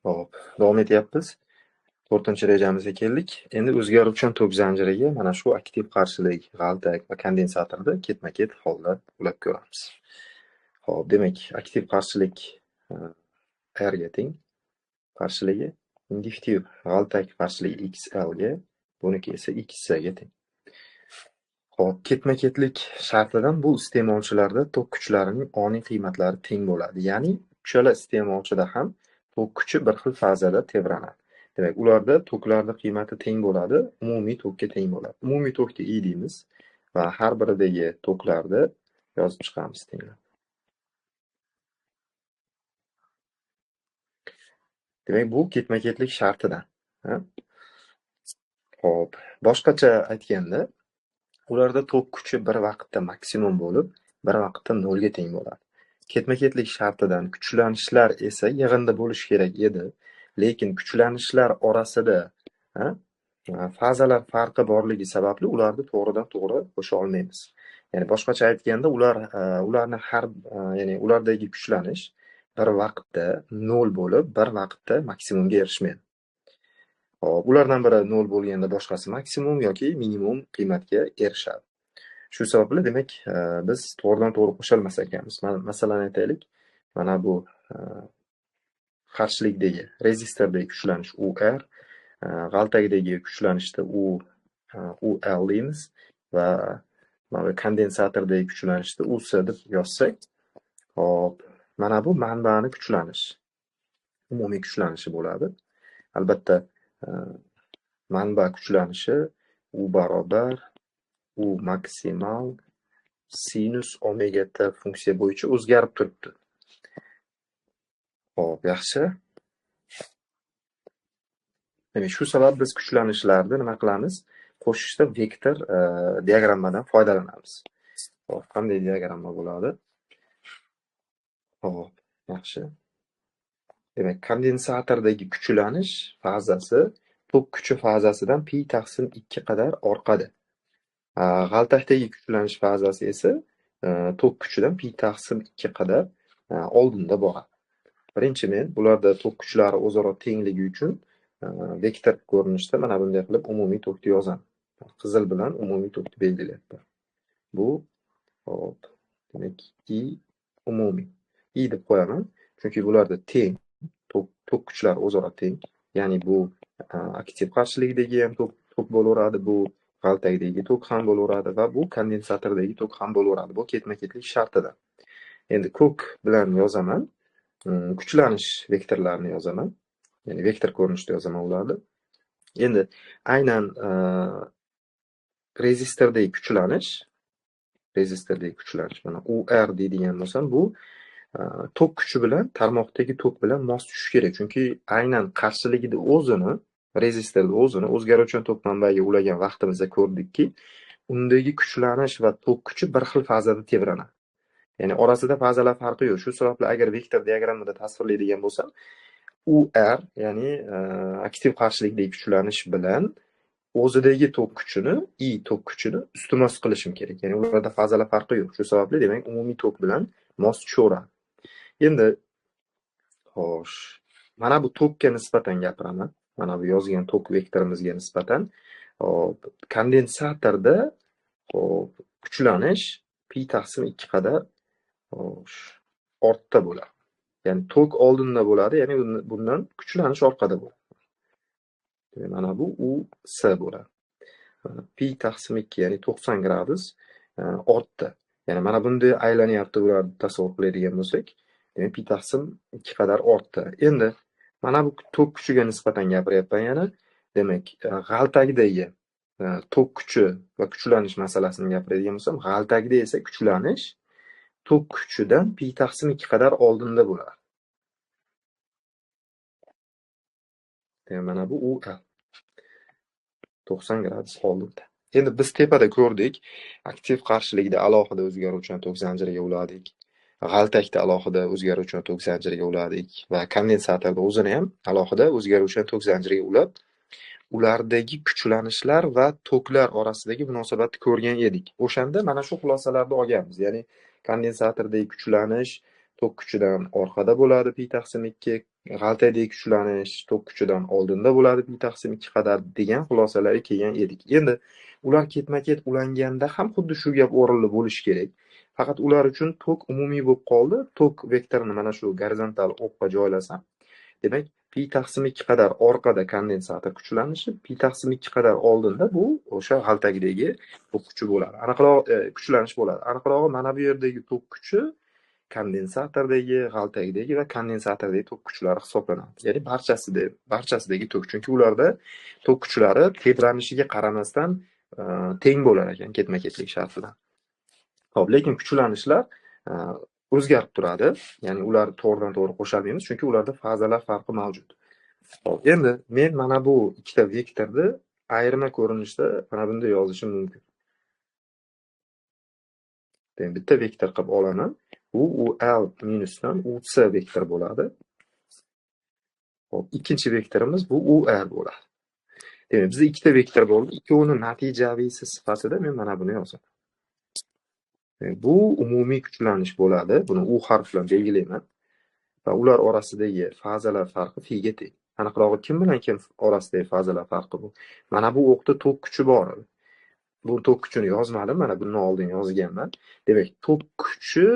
Hop, davom etyapmiz. 4-rejamizga keldik. Endi o'zgaruvchan tok zanjiriga mana shu aktiv qarshilik, g'altak va kondensatorni ketma-ket holda ulab ko'ramiz. Hop, demak, aktiv qarshilik R ga teng qarshiligi, induktiv g'altak qarshiligi XL ga, buniki esa XC ga teng. Hop, ketma-ketlik shartidan bu iste'molchilarda tok kuchlarining oniy qiymatlari teng bo'ladi. Ya'ni uchala iste'molchida ham tok kuchi bir xil fazada tebranadi. Demak, ularda toklarning qiymati teng bo'ladi, umumiy tokka teng bo'ladi. Umumiy tokni I deymiz va har biridagi toklarni yozib chiqamiz tenglab. Demak, bu ketma-ketlik shartidan. Hop, boshqacha aytganda, ularda tok kuchi bir vaqtda maksimum bo'lib, bir vaqtda nolga teng bo'ladi. Ketma-ketlik shartidan kuchlanishlar esa yig'indi bo'lishi kerak edi. Lekin kuchlanishlar orasida fazalar farqi borligi sababli ularni to'g'ridan-to'g'ri qo'sha olmaymiz. Ya'ni boshqacha aytganda, ularni har, ya'ni ulardagi kuchlanish bir vaqtda nol bo'lib, bir vaqtda maksimumga erishmaydi. Hop, ulardan biri nol bo'lganda boshqasi maksimum yoki minimum qiymatga erishadi. Shu sababli demak, biz to'g'ridan-to'g'ri qo'sha olmas ekanmiz. Masalan aytaylik, mana bu qarshilikdagi, rezistordagi kuchlanish UR, g'altakdagi kuchlanishda UL deymiz va mana bu kondensatordagi kuchlanishda UC deb yozsak, hop, mana bu manbani kuchlanish, umumiy kuchlanishi bo'ladi. Albatta, manba kuchlanishi U barobar U maksimal sinus omega t funksiya bo'yicha o'zgarib turibdi. Hop, yaxshi. Demak, shu sabab biz kuchlanishlarni nima qilamiz? Qo'shishda vektor diagrammadan foydalanamiz. Hop, qanday diagramma bo'ladi? Hop, yaxshi. Demak, kondensatordagi kuchlanish fazasi tok kuchi fazasidan pi taqsim 2 qadar orqada. G'altakdagi kuchlanish fazasi esa tok kuchidan pi taqsim 2 qadar oldinda boradi. Birinchi men bularda tok kuchlari o'zaro tengligi uchun vektor ko'rinishda mana bunday qilib umumiy tokni yozaman. Qizil bilan umumiy tokni belgilayapman. Bu, hop, demak, I umumiy. I deb qo'yaman, chunki bularda teng, tok kuchlari o'zaro teng. Ya'ni bu aktiv qarshilikdagi ham tok bo'laveradi, bu g'altakdagi tok ham bo'laveradi va bu kondensatordagi tok ham bo'laveradi. Bu ketma-ketlik shartidan. Endi ko'k bilan yozaman. Kuchlanish vektorlarini yozaman. Ya'ni vektor ko'rinishida yozaman ularni. Endi aynan rezistordagi kuchlanish, mana UR deydigan bo'lsam, bu tok kuchi bilan tarmoqdagi tok bilan mos tushishi kerak. Chunki aynan qarshiligida o'zini, rezistorda o'zini o'zgaruvchan tok manbaiga ulagan vaqtimizda ko'rdikki, undagi kuchlanish va tok kuchi bir xil fazada tebranadi. Ya'ni orasida fazalar farqi yo'q. Shu sababli agar vektor diagrammada tasvirlaydigan bo'lsam, UR, ya'ni aktiv qarshilikdagi kuchlanish bilan o'zidagi tok kuchini, I tok kuchini ustma-ust qilishim kerak. Ya'ni ularda fazalar farqi yo'q. Shu sababli demak umumiy tok bilan mos tushaveradi. Endi xo'sh, mana bu tokka nisbatan gapiraman. Mana bu yozgan tok vektorimizga nisbatan, hop, kondensatorda, hop, kuchlanish pi taqsim 2 qadar, xo'sh, ortda bo'ladi. Ya'ni tok oldinda bo'ladi, ya'ni bundan kuchlanish orqada bo'ladi. Demak, mana bu UC bo'ladi. Pi taqsim 2, ya'ni 90 gradus ortda. Ya'ni mana bunday aylanyapti bularni tasavvur qiladigan bo'lsak, demak pi taqsim 2 qadar ortda. Endi mana bu tok kuchiga nisbatan gapiryapman yana. Demak, g'altakdagi tok kuchi va kuchlanish masalasini gapiradigan bo'lsam, g'altakda esa kuchlanish tok kuchidan pi taqsim 2 qadar oldinda bo'ladi. Demak, mana bu UL 90 gradus oldinda. Endi biz tepada ko'rdik, aktiv qarshilikda alohida o'zgaruvchan tok zanjiriga uladik, g'altakda alohida o'zgaruvchan tok zanjiriga uladik va kondensatorda o'zini ham alohida o'zgaruvchan tok zanjiriga ulab, ulardagi kuchlanishlar va toklar orasidagi munosabatni ko'rgan edik. O'shanda mana shu xulosalarni olganmiz. Ya'ni kondensatordagi kuchlanish tok kuchidan orqada bo'ladi pi taqsim 2, g'altakdagi kuchlanish tok kuchidan oldinda bo'ladi pi taqsim 2 qadar degan xulosalarga kelgan edik. Endi ular ketma-ket ulanganda ham xuddi shu gap o'rinli bo'lishi kerak. Faqat ular uchun tok umumiy bo'lib qoldi. Tok vektorini mana shu gorizontal o'qqa joylasam, demak pi taqsim 2 qadar orqada kondensator kuchlanishi, pi taqsim 2 qadar oldinda bu o'sha g'altakdagi tok kuchi bo'ladi. Aniqroq kuchlanish bo'ladi. Aniqrog'i mana bu yerdagi tok kuchi kondensatordagi, g'altakdagi va kondensatordagi tok kuchlari hisoblanadi. Ya'ni barchasidagi tok, chunki ularda tok kuchlari tebranishiga qaramasdan teng bo'lar ekan ketma-ketlik shartidan. Xo'p, lekin kuchlanishlar o'zgarib turadi. Ya'ni ular to'g'ridan to'g'ri qo'sha olmaymiz, chunki ularda fazalar farqi mavjud. Xo'p, endi men mana bu ikkita vektorni ayirma ko'rinishda mana bunday yozishim mumkin. Demak, bitta vektor qilib olaman. Bu UL minusdan UC vektor bo'ladi. Xo'p, ikkinchi vektorimiz bu UR bo'ladi. Demak, bizda ikkita vektor bo'ldi. Ikkovini natijaviysi sifatida men mana buni yozaman. Bu umumiy kuchlanish bo'ladi. Buni U harfi bilan belgilayman. Va ular orasidagi fazalar farqi fi ga teng. Aniqrog'i kim bilan kim orasidagi fazalar farqi bu? Mana bu o'qda tok kuchi bor edi. Bu tok kuchini yozmadim, mana bundan oldin yozganman. Demak, tok kuchi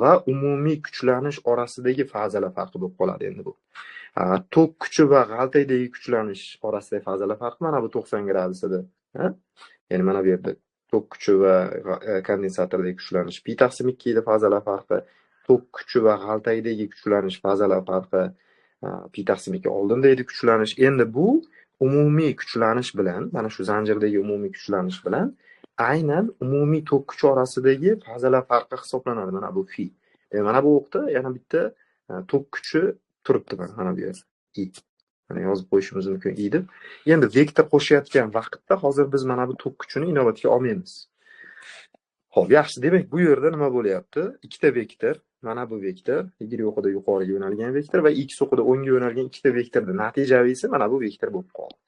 va umumiy kuchlanish orasidagi fazalar farqi bo'lib qoladi endi bu. Tok kuchi va g'altakdagi kuchlanish orasidagi fazalar farqi mana bu 90 gradus edi. Ya'ni mana bu yerda tok kuchi va kondensatordagi kuchlanish pi taqsim 2 edi fazalar farqi. Tok kuchi va g'altakdagi kuchlanish fazalar farqi pi taqsim 2 oldinda edi kuchlanish. Endi bu umumiy kuchlanish bilan, mana shu zanjirdagi umumiy kuchlanish bilan aynan umumiy tok kuchi orasidagi fazalar farqi hisoblanadi mana bu fi. Mana bu o'qda yana bitta tok kuchi turibdi mana bu yerda i. Mana yozib qo'yishimiz mumkin i deb. Endi vektor qo'shayotgan vaqtda hozir biz mana bu tok kuchini inobatga olmaymiz. Xo'p, yaxshi. Demak, bu yerda nima bo'lyapti? Ikkita vektor, mana bu vektor y o'qida yuqoriga yo'nalgan vektor va x o'qida o'ngga yo'nalgan ikkita vektorda natijaviysi mana bu vektor bo'lib qoldi.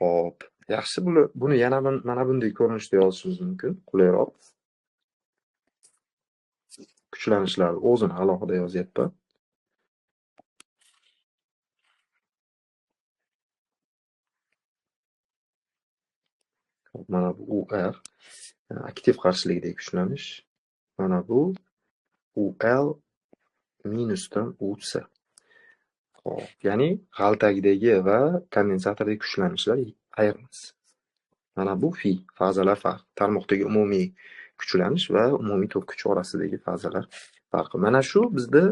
Xo'p, yaxshi. Buni yana mana bunday ko'rinishda yozishimiz mumkin, qulayroq. Kuchlanishlarni o'zini alohida yozyapman. Mana bu UR aktiv qarshilikdagi kuchlanish, mana bu UL minusdan UC. Xo'p, ya'ni g'altakdagi va kondensatordagi kuchlanishlar ayirmasi. Mana bu fi, fazalar farqi, tarmoqdagi umumiy kuchlanish va umumiy tok kuchi orasidagi fazalar farqi. Mana shu bizda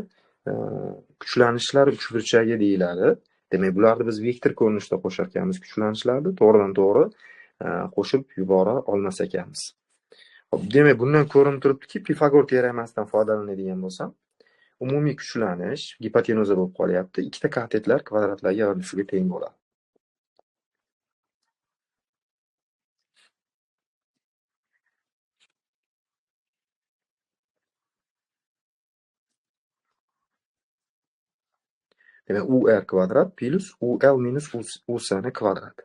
kuchlanishlar uchburchagi deyiladi. Demak, bularni biz vektor ko'rinishida qo'shar ekanmiz kuchlanishlarni to'g'ridan to'g'ri qo'shib yubora olmas ekanmiz. Xo'p, demak, bundan ko'rinib turibdiki, Pifagor teoremasidan foydalanadigan bo'lsam, umumiy kuchlanish gipotenuza bo'lib qolyapti. Ikkita katetlar kvadratlarga yorilishiga teng bo'ladi. Demak, UR kvadrat plus UL minus UC ni kvadrat.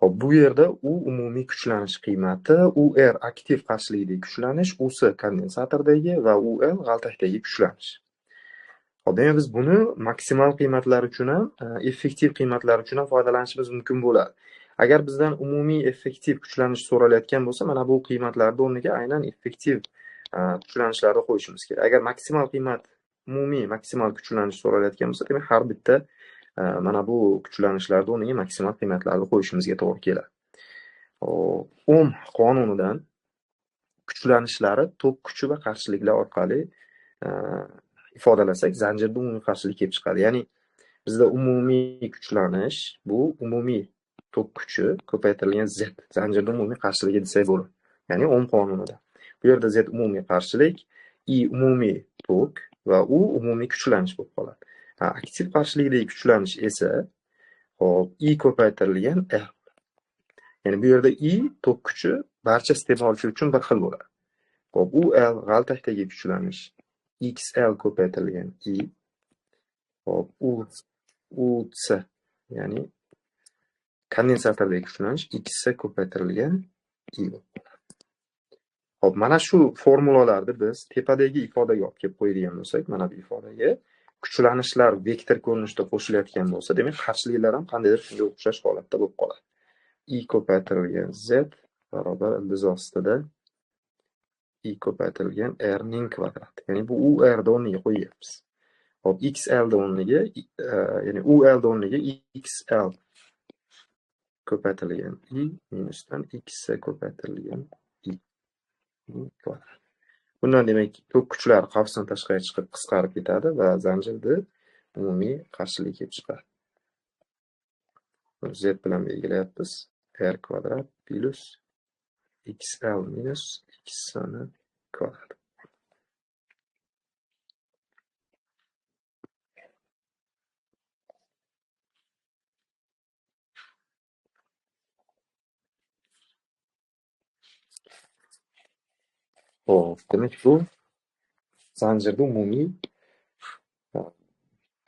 Xo'p, bu yerda U umumiy kuchlanish qiymati, UR aktiv qarshilikdagi kuchlanish, UC kondensatordagi va UL g'altakdagi kuchlanish. Xo'p, demak biz buni maksimal qiymatlar uchun ham, effektiv qiymatlar uchun ham foydalanishimiz mumkin bo'ladi. Agar bizdan umumiy effektiv kuchlanish so'ralayotgan bo'lsa, mana bu qiymatlarni o'rniga aynan effektiv kuchlanishlarni qo'yishimiz kerak. Agar maksimal qiymat, umumiy maksimal kuchlanish so'ralayotgan bo'lsa, demak har bitta mana bu kuchlanishlarni o'rniga maksimal qiymatlarni qo'yishimizga to'g'ri keladi. Ohm qonunidan kuchlanishlari tok kuchi va qarshiliklar orqali ifodalasak, zanjirda umumiy qarshilik kelib chiqadi. Ya'ni bizda umumiy kuchlanish bu umumiy tok kuchi ko'paytirilgan Z, zanjirda umumiy qarshiligi desak bo'ladi. Ya'ni Ohm qonunida. Bu yerda Z umumiy qarshilik, I umumiy tok va U umumiy kuchlanish bo'lib qoladi. Aktiv qarshilikdagi kuchlanish esa hop I ko'paytirilgan R. Ya'ni bu yerda I tok kuchi barcha iste'molchi uchun bir xil bo'ladi. Hop, UL g'altakdagi kuchlanish XL ko'paytirilgan I. Hop, UC ya'ni kondensatordagi kuchlanish XC ko'paytirilgan I bo'lib qoladi. Xo'p, mana shu formulalarni biz tepadagi ifodaga olib kelib qo'yadigan bo'lsak, mana bu ifodaga kuchlanishlar vektor ko'rinishida qo'shilayotgan bo'lsa, demak qarshiliklar ham qandaydir shunga o'xshash holatda bo'lib qoladi. I ko'paytirilgan Z barobar ildiz ostida I ko'paytirilgan R ning kvadrati. Ya'ni bu UR ni o'rniga qo'yyapmiz. Xo'p, XL ni o'rniga, ya'ni UL ni o'rniga XL ko'paytirilgan I minusdan X ko'paytirilgan I kvadrat. Bundan demak tok kuchlari qavsdan tashqari chiqib qisqarib ketadi va zanjirda umumiy qarshilik kelib chiqadi. Z bilan belgilayapmiz. R kvadrat plus XL minus X kvadrat. Xo'p, demak bu zanjirda umumiy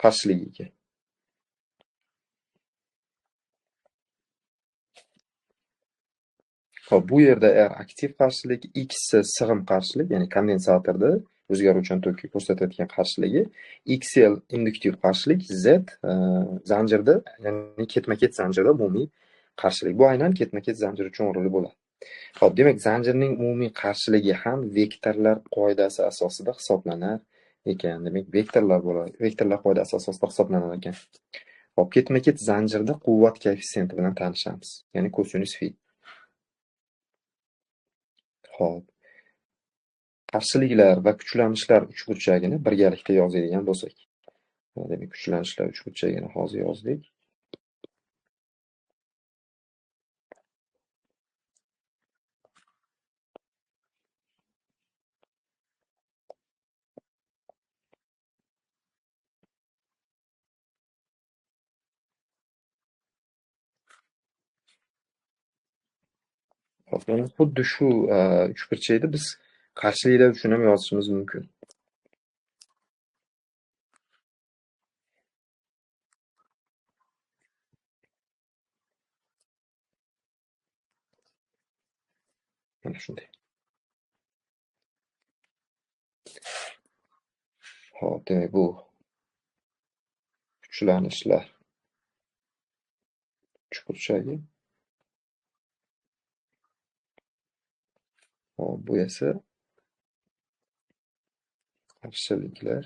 qarshilik ekan. Xo'p, bu yerda R aktiv qarshilik, X sig'im qarshilik, ya'ni kondensatorda o'zgaruvchan tokka ko'rsatayotgan qarshiligi, XL induktiv qarshilik, Z zanjirda, ya'ni ketma-ket zanjirda umumiy qarshilik. Bu aynan ketma-ket zanjir uchun o'rinli bo'ladi. Xo'p, demak zanjirning umumiy qarshiligi ham vektorlar qoidasi asosida hisoblanar ekan. Demak, vektorlar bo'ladi. Vektorlar qoidasi asosida hisoblanar ekan. Xo'p, ketma-ket zanjirda quvvat koeffitsiyenti bilan tanishamiz. Ya'ni kosinus fi. Xo'p. Qarshiliklar va kuchlanishlar uchburchagini birgalikda yozadigan bo'lsak. Demak, kuchlanishlar uchburchagini hozir yozdik. Ya'ni xuddi shu uchburchakni biz qarshiliklar uchun ham yozishimiz mumkin. Mana shunday. Xo'p, demak bu kuchlanishlar uchburchagi. Xo'p, bu esa qarshiliklar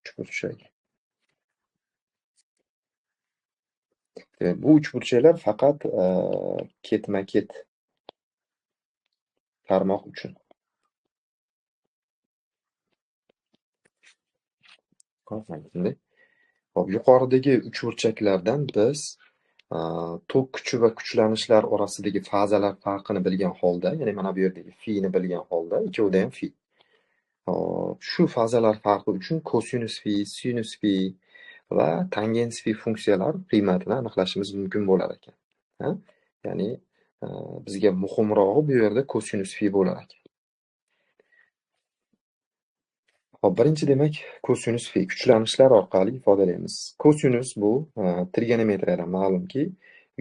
uchburchagi. Demak, bu uchburchaklar faqat ketma-ket tarmoq uchun. Xo'p, yuqoridagi uchburchaklardan biz tok kuchi va kuchlanishlar orasidagi fazalar farqini bilgan holda, ya'ni mana bu yerdagi fi ni bilgan holda, ikkovida ham fi. Xo'p, shu fazalar farqi uchun kosinus fi, sinus fi va tangens fi funksiyalar qiymatini aniqlashimiz mumkin bo'lar ekan. Ha? Ya'ni bizga muhimrog'i bu yerda kosinus fi bo'lar ekan. Xo'p, birinchi demak kosinus fi kuchlanishlar orqali ifodalaymiz. Kosinus bu trigonometriyadan ma'lumki,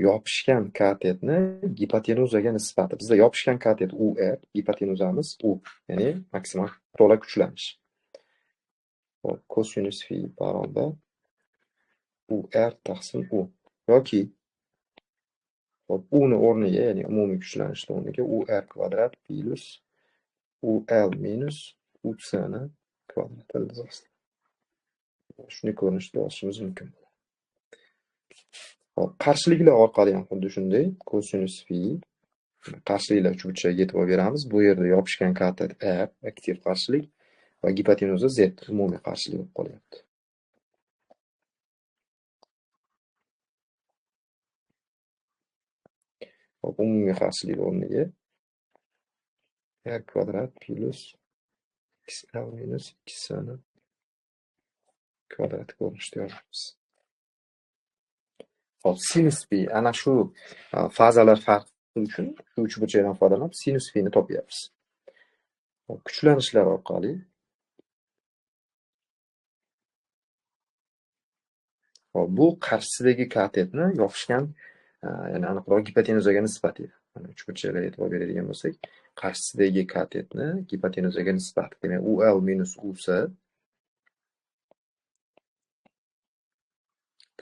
yopishgan katetni gipotenuzaga nisbati. Bizda yopishgan katet UR, gipotenuzamiz U, ya'ni maksimal to'la kuchlanish. Xo'p, kosinus fi barobar UR taqsim U yoki xo'p, U ni o'rniga, ya'ni umumiy kuchlanishni o'rniga UR kvadrat plus UL minus UC ni kvadrat ildiz ostida. Shunday ko'rinishda yozishimiz mumkin. Xo'p, qarshiliklar orqali ham xuddi shunday kosinus fi qarshiliklar uchburchagiga e'tibor beramiz. Bu yerda yopishgan katet R aktiv qarshilik va gipotenuza Z umumiy qarshilik bo'lib qolyapti. Xo'p, umumiy qarshilik o'rniga R kvadrat plus XL minus X ni kvadrat ko'rinishda yozamiz. Xo'p, sinus fi ana shu fazalar farqi uchun shu uchburchakdan foydalanib sinus fi ni topyapmiz. Xo'p, kuchlanishlar orqali xo'p, bu qarshisidagi katetni yopishgan, ya'ni aniqroq gipotenuzaga nisbati. Mana uchburchaklarga e'tibor beradigan bo'lsak, qarshisidagi katetni gipotenuzaga nisbati. Demak, UL minus UC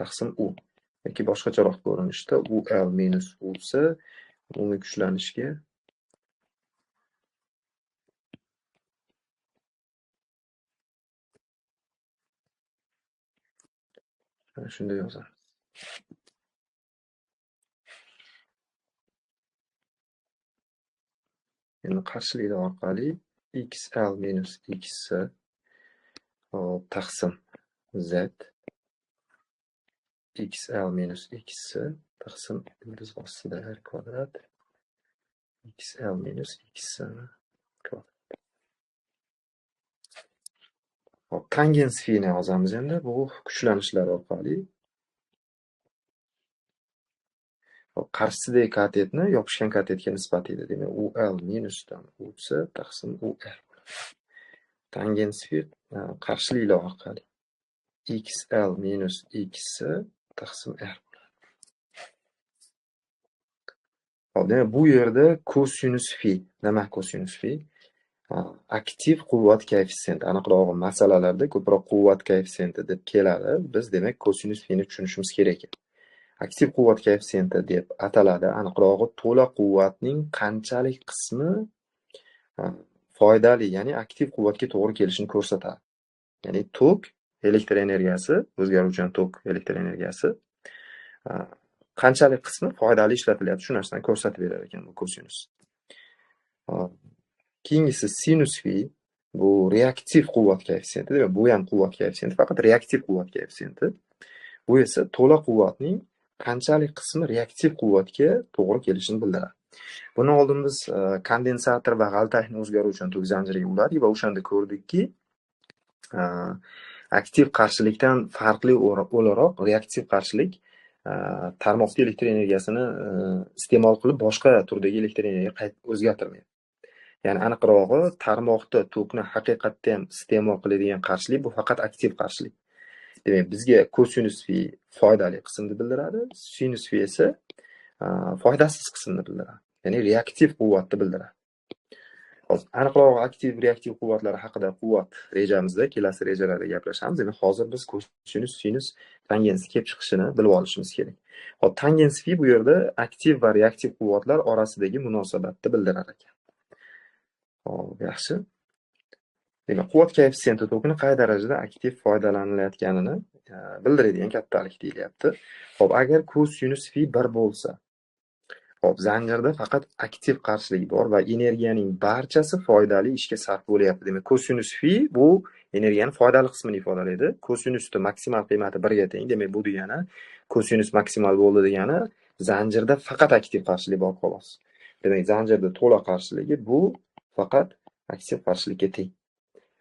taqsim U yoki boshqacharoq ko'rinishda UL minus UC umumiy kuchlanishga shunday yozamiz. Endi qarshiliklar orqali XL minus XC taqsim Z XL minus XC taqsim ildiz ostida R kvadrat XL minus XC kvadrat. Hop, tangens fi ni yozamiz endi bu kuchlanishlar orqali. Hop, qarshisidagi katetni yopishgan katetga nisbati edi. Demak, UL minusdan UC taqsim UR. Tangens fi qarshiliklar orqali XL minus XC taqsim R bo'ladi. Hop, demak, bu yerda kosinus fi. Nima kosinus fi? Aktiv quvvat koeffitsiyenti. Aniqrog'i masalalarda ko'proq quvvat koeffitsiyenti deb keladi. Biz demak kosinus fi ni tushunishimiz kerak ekan. Aktiv quvvat koeffitsiyenti deb ataladi. Aniqrog'i to'la quvvatning qanchalik qismi foydali, ya'ni aktiv quvvatga to'g'ri kelishini ko'rsatadi. Ya'ni tok elektr energiyasi, o'zgaruvchan tok elektr energiyasi qanchalik qismi foydali ishlatilyapti, shu narsani ko'rsatib berar ekan bu kosinus. Keyingisi sinus fi, bu reaktiv quvvat koeffitsiyenti. Demak, bu ham quvvat koeffitsiyenti, faqat reaktiv quvvat koeffitsiyenti. Bu esa to'la quvvatning qanchalik qismi reaktiv quvvatga to'g'ri kelishini bildiradi. Buni oldin biz kondensator va g'altakni o'zgaruvchan tok zanjiriga uladik va o'shanda ko'rdikki, aktiv qarshilikdan farqli o'laroq reaktiv qarshilik tarmoqda elektr energiyasini iste'mol qilib boshqa turdagi elektr energiyaga o'zgartirmaydi. Ya'ni aniqrog'i tarmoqda tokni haqiqatda ham iste'mol qiladigan qarshilik bu faqat aktiv qarshilik. Demak, bizga kosinus fi foydali qismni bildiradi, sinus fi esa foydasiz qismni bildiradi. Ya'ni reaktiv quvvatni bildiradi. Hozir aniqrog'i aktiv reaktiv quvvatlar haqida quvvat rejamizda kelasi rejalarda gaplashamiz. Demak, hozir biz kosinus, sinus, tangens kelib chiqishini bilib olishimiz kerak. Hop, tangens fi bu yerda aktiv va reaktiv quvvatlar orasidagi munosabatni bildirar ekan. Hop, yaxshi. Demak, quvvat koeffitsiyenti tokni qay darajada aktiv foydalanilayotganini bildiradigan kattalik deyilyapti. Hop, agar kosinus fi 1 bo'lsa, hop, zanjirda faqat aktiv qarshilik bor va energiyaning barchasi foydali ishga sarf bo'lyapti. Demak, kosinus fi bu energiyaning foydali qismini ifodalaydi. Kosinusning maksimal qiymati 1 ga teng. Demak, bu degani kosinus maksimal bo'ldi degani zanjirda faqat aktiv qarshilik bor xolos. Demak, zanjirda to'la qarshiligi bu faqat aktiv qarshilikka teng.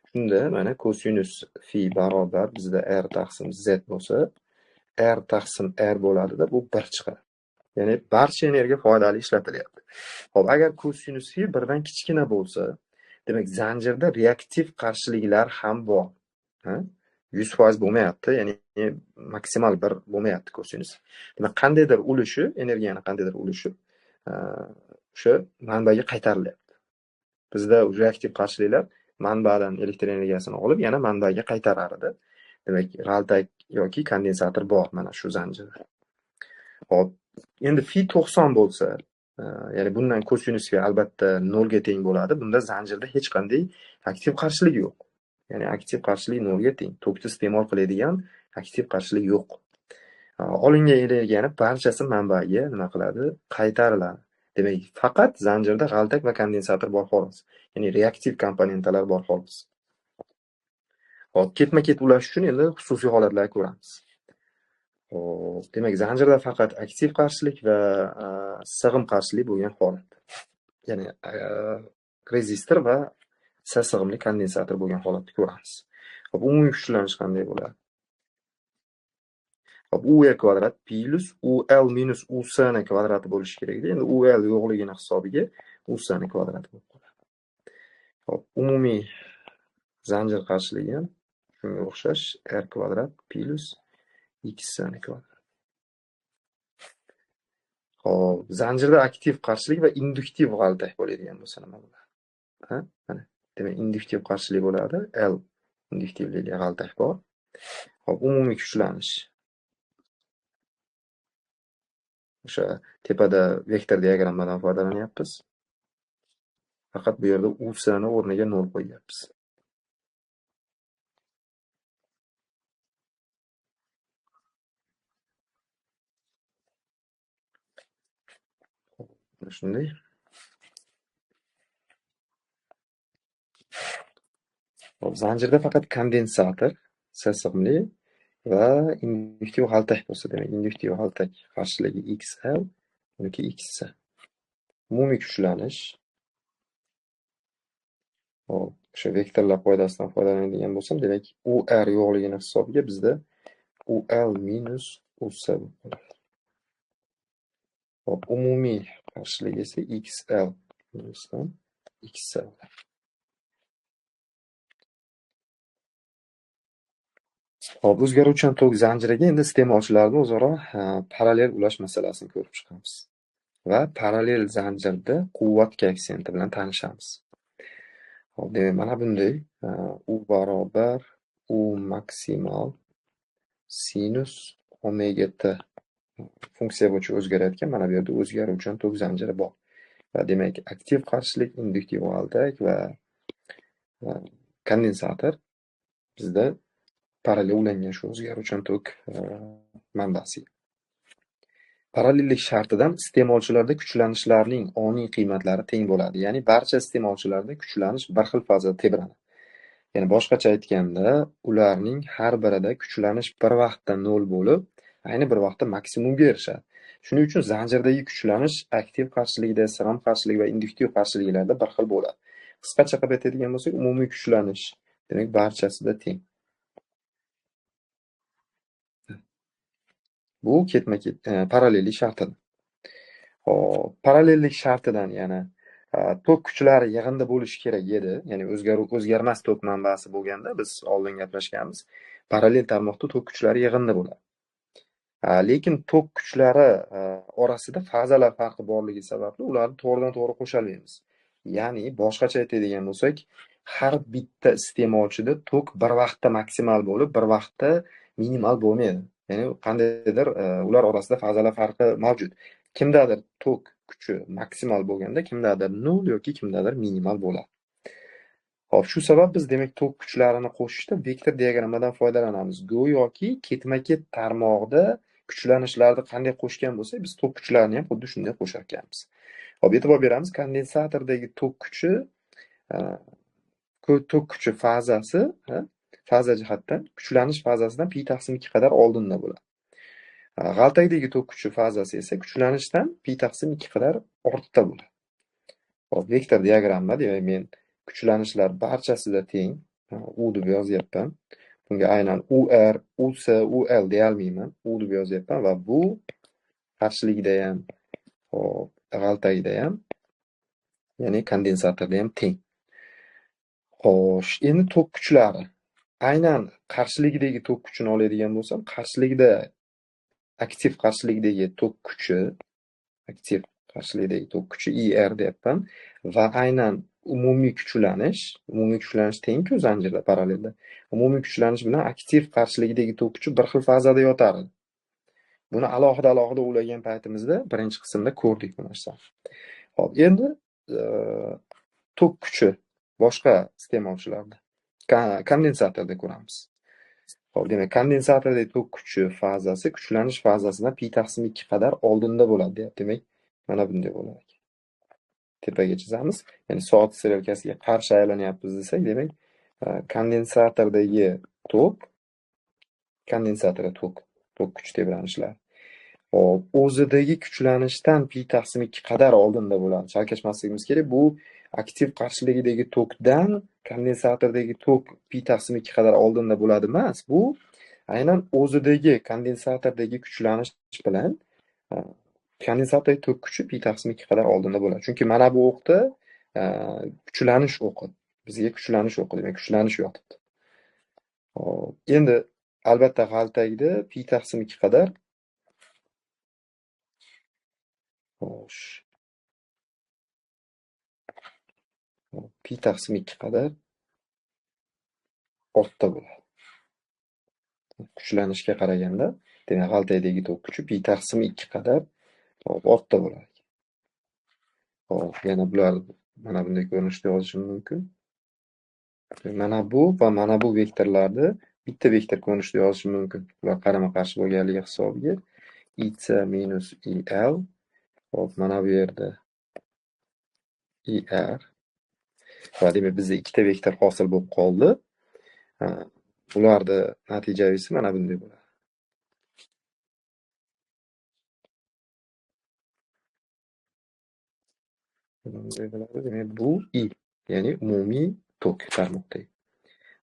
Shunda mana kosinus fi barobar bizda R taqsim Z bo'lsa, R taqsim R bo'ladida bu 1 chiqadi. Ya'ni barcha energiya foydali ishlatilyapti. Xo'p, agar kosinus fi 1dan kichkina bo'lsa, demak zanjirda reaktiv qarshiliklar ham bor. 100% bo'lmayapti, ya'ni maksimal 1 bo'lmayapti kosinus. Demak, qandaydir ulushi, energiyani qandaydir ulushi o'sha manbaga qaytarilyapti. Bizda reaktiv qarshiliklar manbadan elektr energiyasini olib, yana manbaga qaytarar edi. Demak, g'altak yoki kondensator bor mana shu zanjirda. Xo'p, endi fi 90 bo'lsa, ya'ni bundan kosinus fi albatta 0 ga teng bo'ladi. Bunda zanjirda hech qanday aktiv qarshilik yo'q. Ya'ni aktiv qarshilik 0 ga teng. Tokni iste'mol qiladigan aktiv qarshilik yo'q. Olingan energiyani barchasi manbaga nima qiladi? Qaytariladi. Demak, faqat zanjirda g'altak va kondensator bor xolos. Ya'ni reaktiv komponentlar bor xolos. Xo'p, ketma-ket ulash uchun endi xususiy holatlarni ko'ramiz. Xo'p, demak, zanjirda faqat aktiv qarshilik va sig'im qarshilik bo'lgan holat. Ya'ni rezistor va sig'imli kondensator bo'lgan holatni ko'ramiz. Xo'p, umumiy kuchlanish qanday bo'ladi? Xo'p, UR kvadrat plus UL minus UC ni kvadrati bo'lishi kerak edi. Endi UL yo'qligini hisobiga UC ni kvadrati bo'lib qoladi. Xo'p, umumiy zanjir qarshiligi ham shunga o'xshash R kvadrat plus X ni kvadrat. Xo'p, zanjirda aktiv qarshilik va induktiv g'altak bo'ladigan bo'lsa nima bo'ladi? Ha? Mana, demak, induktiv qarshilik bo'ladi. L induktivlik g'altak bor. Xo'p, umumiy kuchlanish. O'sha tepada vektor diagrammadan foydalanyapmiz. Faqat bu yerda U S ni o'rniga 0 qo'yyapmiz. Shunday. Xo'p, zanjirda faqat kondensator, S sig'imli va induktiv g'altak bo'lsa, demak, induktiv g'altak qarshiligi XL, uniki XC. Umumiy kuchlanish. Xo'p, o'sha vektorlar qoidasidan foydalanadigan bo'lsam, demak, UR yo'qligini hisobiga bizda UL minus US bo'lib qoladi. Xo'p, umumiy qarshilik esa XL minusdan XC bo'ladi. Xo'p, o'zgaruvchan tok zanjiriga endi iste'molchilarni o'zaro parallel ulash masalasini ko'rib chiqamiz va parallel zanjirda quvvat koeffitsiyenti bilan tanishamiz. Xo'p, demak, mana bunday U barobar U maksimal sinus omega t funksiya bo'yicha o'zgarayotgan mana bu yerda o'zgaruvchan tok zanjiri bor. Va demak, aktiv qarshilik, induktiv g'altak va kondensator bizda parallel ulangan shu o'zgaruvchan tok manbasi. Parallellik shartidan iste'molchilarda kuchlanishlarning oniy qiymatlari teng bo'ladi. Ya'ni barcha iste'molchilarda kuchlanish bir xil fazada tebranadi. Ya'ni boshqacha aytganda, ularning har birida kuchlanish bir vaqtda 0 bo'lib, ayni bir vaqtda maksimumga erishadi. Shuning uchun zanjirdagi kuchlanish aktiv qarshilikda, sig'im qarshiligi va induktiv qarshiliklarda bir xil bo'ladi. Qisqacha qilib aytadigan bo'lsak, umumiy kuchlanish demak barchasida teng. Bu ketma-ket parallellik shartidan. Xo'p, parallellik shartidan yana tok kuchlari yig'indi bo'lishi kerak edi. Ya'ni o'zgarmas tok manbasi bo'lganda biz oldin gaplashganmiz. Parallel tarmoqda tok kuchlari yig'indi bo'ladi. Lekin tok kuchlari orasida fazalar farqi borligi sababli ularni to'g'ridan-to'g'ri qo'sha olmaymiz. Ya'ni boshqacha aytadigan bo'lsak, har bitta iste'molchida tok bir vaqtda maksimal bo'lib, bir vaqtda minimal bo'lmaydi. Ya'ni qandaydir ular orasida fazalar farqi mavjud. Kimdadir tok kuchi maksimal bo'lganda, kimdadir 0 yoki kimdadir minimal bo'ladi. Xo'p, shu sabab biz demak tok kuchlarini qo'shishda vektor diagrammadan foydalanamiz. Go'yoki ketma-ket tarmoqda kuchlanishlarni qanday qo'shgan bo'lsak, biz tok kuchlarini ham xuddi shunday qo'shar ekanmiz. Xo'p, e'tibor beramiz, kondensatordagi tok kuchi fazasi, faza jihatdan kuchlanish fazasidan pi taqsim 2 qadar oldinda bo'ladi. G'altakdagi tok kuchi fazasi esa kuchlanishdan pi taqsim 2 qadar ortda bo'ladi. Xo'p, vektor diagramma, demak men kuchlanishlar barchasida teng, U deb yozyapman. Bunga aynan UR, UC, UL deya olmayman. U deb yozyapman va bu qarshilikda ham, xo'p, g'altakda ham, ya'ni kondensatorda ham teng. Xo'sh, endi tok kuchlari. Aynan qarshilikdagi tok kuchini oladigan bo'lsam, qarshilikda aktiv qarshilikdagi tok kuchi, aktiv qarshilikdagi tok kuchi IR deyapman va aynan umumiy kuchlanish teng-ku zanjirda parallelda. Umumiy kuchlanish bilan aktiv qarshilikdagi tok kuchi bir xil fazada yotar edi. Buni alohida-alohida ulagan paytimizda birinchi qismda ko'rdik bu narsani. Xo'p, endi tok kuchi boshqa iste'molchilarda kondensatorda ko'ramiz. Xo'p, demak, kondensatordagi tok kuchi fazasi kuchlanish fazasidan pi taqsim 2 qadar oldinda bo'ladi deyapti. Demak, mana bunday bo'ladi. Tepaga chizamiz. Ya'ni soat strelkasiga qarshi aylanyapmiz desak, demak, kondensatordagi tok, kondensatorda tok kuch tebranishlari. Xo'p, o'zidagi kuchlanishdan pi taqsim 2 qadar oldinda bo'ladi. Chalkashmasligimiz kerak. Bu aktiv qarshiligidagi tokdan kondensatordagi tok pi taqsim 2 qadar oldinda bo'ladi emas. Bu aynan o'zidagi kondensatordagi kuchlanish bilan kondensatordagi tok kuchi pi taqsim 2 qadar oldinda bo'ladi. Chunki mana bu o'qda kuchlanish o'qi. Bizga kuchlanish o'qi, demak kuchlanish yotibdi. Xo'p, endi albatta g'altakda pi taqsim 2 qadar Xo'sh. Pi taqsim 2 qadar ortda bo'ladi. Kuchlanishga qaraganda, demak, g'altakdagi tok kuchi pi taqsim 2 qadar ortda bo'ladi. Xo'p, yana bular mana bunday ko'rinishda yozishim mumkin. Mana bu va mana bu vektorlarni bitta vektor ko'rinishida yozishim mumkin. Ular qarama-qarshi bo'lganligi hisobiga IC minus IL, xo'p, mana bu yerda IR. Va demak bizda ikkita vektor hosil bo'lib qoldi. Ularni natijasi mana bunday bo'ladi. Bunday bo'ladi. Demak, bu I, ya'ni umumiy tok tarmoqdagi.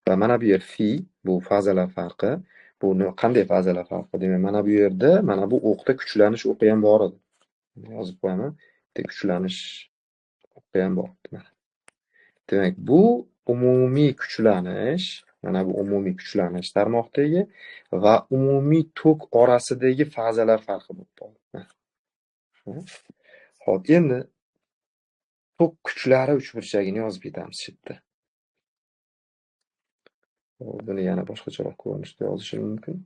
Va mana bu yer fi, bu fazalar farqi. Bu qanday fazalar farqi? Demak, mana bu yerda mana bu o'qda kuchlanish o'qi ham bor edi. Yozib qo'yaman. Bitta kuchlanish o'qi ham bor edi. Demak, bu umumiy kuchlanish, mana bu umumiy kuchlanish tarmoqdagi va umumiy tok orasidagi fazalar farqi bo'lib qoldi. Xo'p, endi tok kuchlari uchburchagini yozib ketamiz shu yerda. Buni yana boshqacharoq ko'rinishda yozishim mumkin.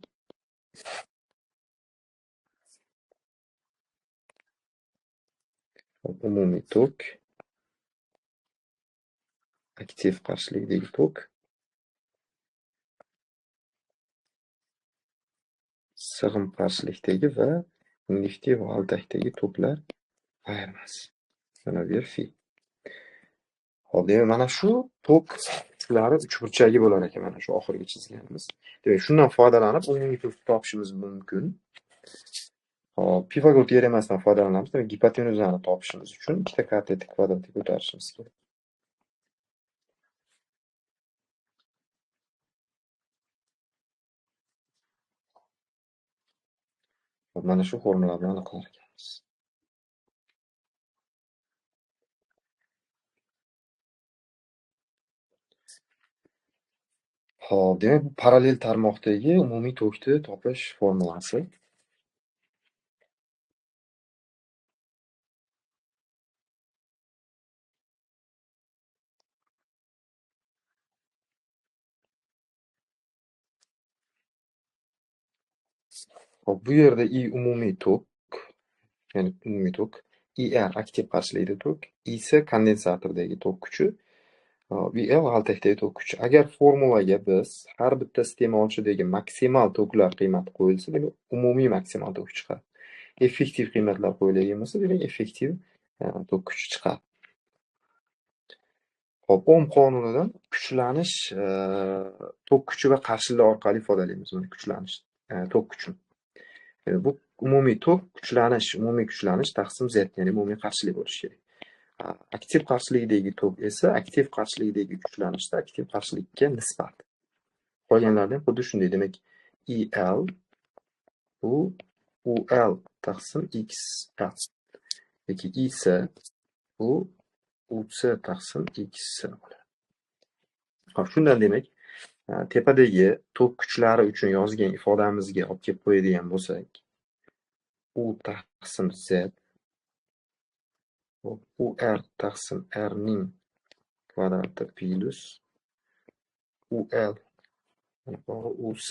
Umumiy tok, aktiv qarshilikdagi tok, sig'im qarshilikdagi va induktiv g'altakdagi toklar ayirmasi. Mana bu yer fi. Xo'p, demak, mana shu tok kuchlari uchburchagi bo'lar ekan, mana shu oxirgi chizganimiz. Demak, shundan foydalanib umumiy tokni topishimiz mumkin. Xo'p, Pifagor teoremasidan foydalanamiz. Demak, gipotenuzani topishimiz uchun ikkita katetni kvadratga ko'tarishimiz kerak. Xo'p, mana shu formula bilan aniqlar ekanmiz. Xo'p, demak, bu parallel tarmoqdagi umumiy tokni topish formulasi. Xo'p, bu yerda I umumiy tok, ya'ni umumiy tok, IR aktiv qarshilikdagi tok, IC kondensatordagi tok kuchi, IL g'altakdagi tok kuchi. Agar formulaga biz har bitta iste'molchidagi maksimal toklar qiymati qo'yilsa, demak, umumiy maksimal tok chiqadi. Effektiv qiymatlar qo'yilgan bo'lsa, demak, effektiv tok kuchi chiqadi. Xo'p, Ohm qonunidan kuchlanish tok kuchi va qarshilik orqali ifodalaymiz. Mana kuchlanish tok kuchi. Bu umumiy tok kuchlanish, umumiy kuchlanish taqsim Z, ya'ni umumiy qarshilik bo'lishi kerak. Aktiv qarshilikdagi tok esa aktiv qarshilikdagi kuchlanishda aktiv qarshilikka nisbat. Qolganlarida ham xuddi shunday. Demak, IL bu UL taqsim XL yoki IC bu UC taqsim XC bo'ladi. Xo'p, shundan demak, tepadagi tok kuchlari uchun yozgan ifodamizga olib kelib qo'yadigan bo'lsak, U taqsim Z UR taqsim R ning kvadrati plus UL UC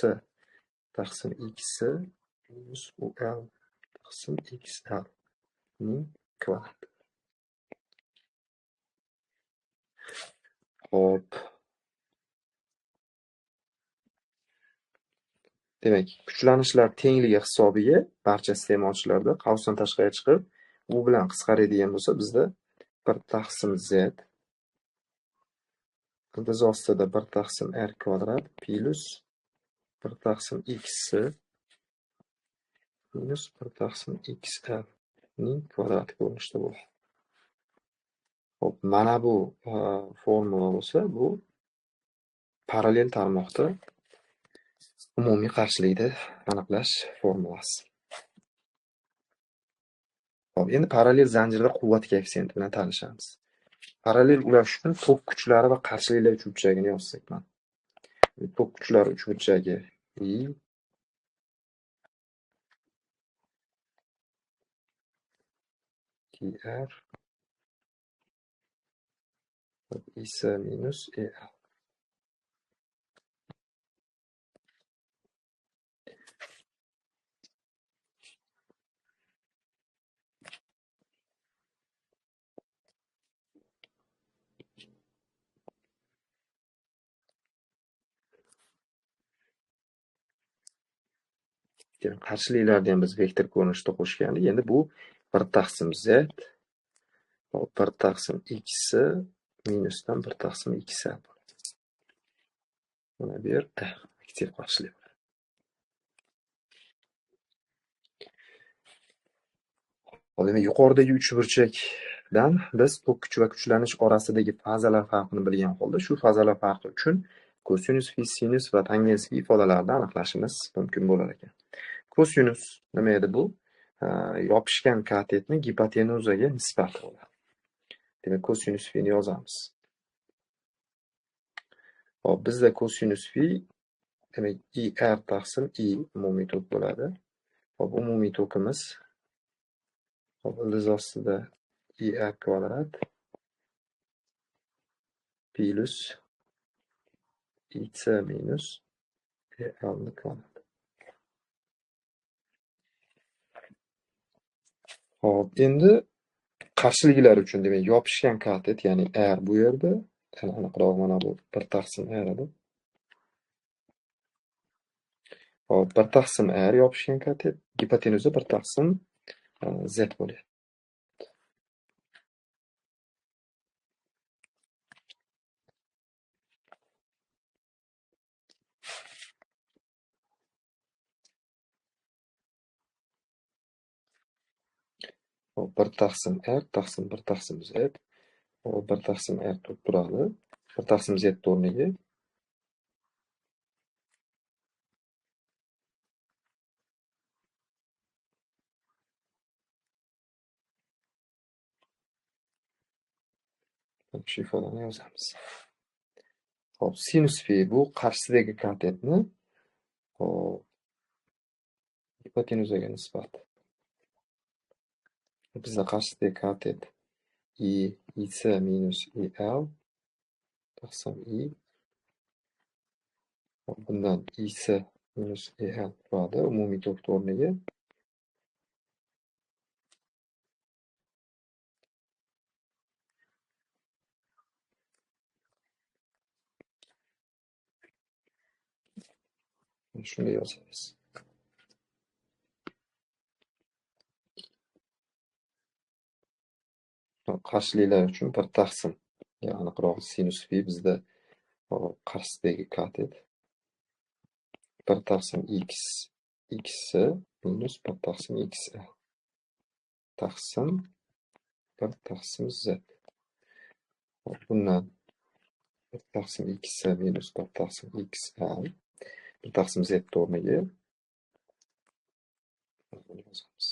taqsim X minus UL taqsim XL ning kvadrati. Xo'p. Demak, kuchlanishlar tengligi hisobiga barcha iste'molchilarda qavsdan tashqari chiqib, u bilan qisqaradigan bo'lsa, bizda 1 taqsim Z ildiz ostida 1 taqsim R kvadrat plus 1 taqsim X minus 1 taqsim XL ning kvadrati ko'rinishida bo'ladi. Xo'p, mana bu formula bo'lsa, bu parallel tarmoqda umumiy qarshilikni aniqlash formulasi. Xo'p, endi parallel zanjirda quvvat koeffitsiyenti bilan tanishamiz. Parallel ulash uchun tok kuchlari va qarshiliklar uchburchagini yozsak mana. Tok kuchlari uchburchagi I IR IC minus EL. Qarshiliklarni ham biz vektor ko'rinishida qo'shgandik. Endi bu 1 taqsim z 1 taqsim x minusdan 1 taqsim x bo'ladi. Mana bu yerda aktiv qarshilik bo'ladi. Hop, demak, yuqoridagi uchburchakdan biz tok kuchi va kuchlanish orasidagi fazalar farqini bilgan holda shu fazalar farqi uchun kosinus fi, sinus va tangens fi ifodalarini aniqlashimiz mumkin bo'lar ekan. Kosinus nima edi bu? Yopishgan katetni gipotenuzaga nisbati bo'ladi. Demak, kosinus fi ni yozamiz. Hop, bizda kosinus fi demak IR taqsim I umumiy tok bo'ladi. Hop, umumiy tokimiz hop ildiz ostida IR kvadrat plus IC minus EL ni kvadrat. Hop, endi qarshiliklar uchun demak yopishgan katet, ya'ni R bu yerda, aniqroq mana bu 1 taqsim R edi. Hop, 1 taqsim R yopishgan katet, gipotenuza 1 taqsim Z bo'lyapti. Hop, 1 taqsim R taqsim 1 taqsim Z. Hop, 1 taqsim R turib turadi. 1 taqsim Z o'rniga shu ifodani yozamiz. Hop, sinus fi bu qarshisidagi katetni hop gipotenuzaga nisbati. Bizda qarshisidagi katet I IC minus IL taqsim I. Hop, bundan IC minus EL turadi umumiy tok o'rniga. Shunday yozamiz. Qarshiliklar uchun 1 taqsim, ya'ni aniqroq sinus fi bizda qarshisidagi katet 1 taqsim x x minus 1 taqsim x taqsim 1 taqsim z. Bundan 1 taqsim x minus 1 taqsim x 1 taqsim z o'rniga yozamiz.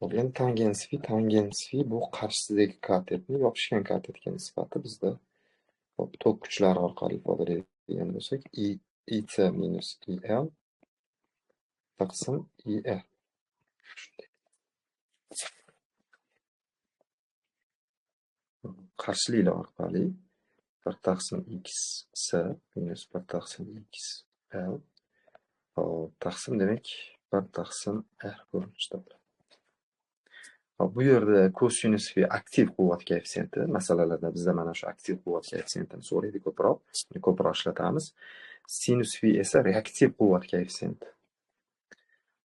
Hop, endi tangens fi, tangens fi bu qarshisidagi katetni yopishgan katetga nisbati bizda hop tok kuchlari orqali ifodalaydigan bo'lsak I IC minus IL taqsim IR. Qarshiliklar orqali 1 taqsim x c minus 1 taqsim x l hop taqsim demak 1 taqsim r ko'rinishda bo'ladi. Hop, bu yerda kosinus fi aktiv quvvat koeffitsiyenti masalalarda bizda mana shu aktiv quvvat koeffitsiyentini so'raydi ko'proq, ko'proq ishlatamiz. Sinus fi esa reaktiv quvvat koeffitsiyenti.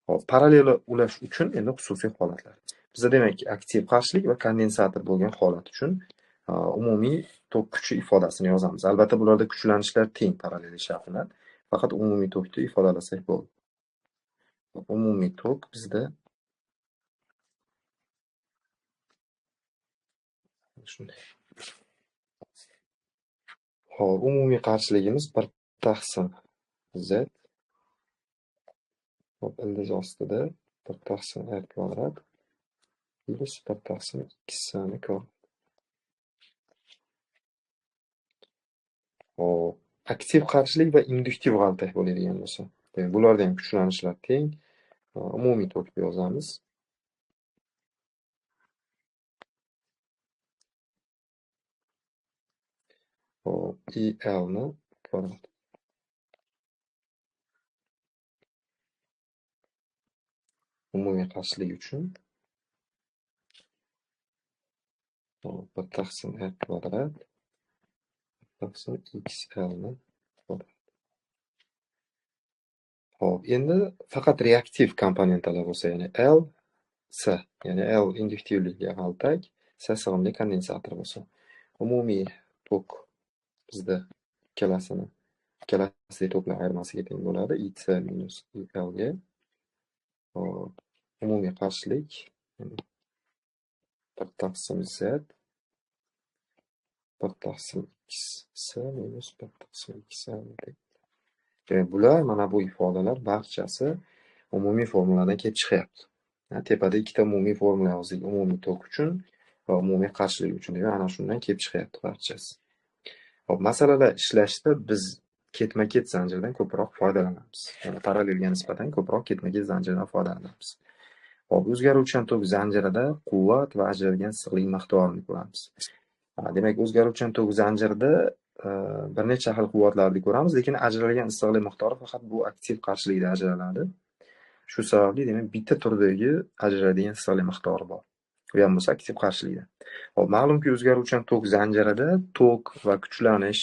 Hop, parallel ulash uchun endi xususiy holatlar. Bizda demak aktiv qarshilik va kondensator bo'lgan holat uchun umumiy tok kuchi ifodasini yozamiz. Albatta bularda kuchlanishlar teng parallel sharti bilan, faqat umumiy tokni ifodalasak bo'ldi. Umumiy tok bizda shunday. Hop, umumiy qarshiligimiz 1 taqsim Z. Hop, ildiz ostida 1 taqsim R kvadrat plus 1 taqsim x ni kvadrat. Hop, aktiv qarshilik va induktiv g'altak bo'ladigan bo'lsa, demak, bularda ham kuchlanishlar teng. Umumiy tokni yozamiz. Hop, IL ni kvadrat. Umumiy qarshilik uchun 1 taqsim R kvadrat taqsim XL ni kvadrat. Hop, endi faqat reaktiv komponentalar bo'lsa, ya'ni L, S, ya'ni L induktivlikli g'altak, S sig'imli kondensator bo'lsa, umumiy tok bizda ikkalasini toklar ayirmasiga teng bo'ladi, IC minus IL ga. Hop, umumiy qarshilik 1 taqsim Z 1 taqsim X S minus 1 taqsim X L. Demak, bular mana bu ifodalar barchasi umumiy formuladan kelib chiqyapti. Tepada ikkita umumiy formula yozdik, umumiy tok uchun va umumiy qarshilik uchun. Demak, ana shundan kelib chiqyapti barchasi. Hop, masalalar ishlashda biz ketma-ket zanjirdan ko'proq foydalanamiz. Ya'ni parallelga nisbatan ko'proq ketma-ket zanjirdan foydalanamiz. Hop, o'zgaruvchan tok zanjirida quvvat va ajralgan issiqlik miqdorini ko'ramiz. Demak, o'zgaruvchan tok zanjirida bir necha xil quvvatlarni ko'ramiz, lekin ajralgan issiqlik miqdori faqat bu aktiv qarshilikda ajraladi. Shu sababli, demak, bitta turdagi ajraladigan issiqlik miqdori bor. U ham bo'lsa aktiv qarshilikda. Hop, ma'lumki, o'zgaruvchan tok zanjirida tok va kuchlanish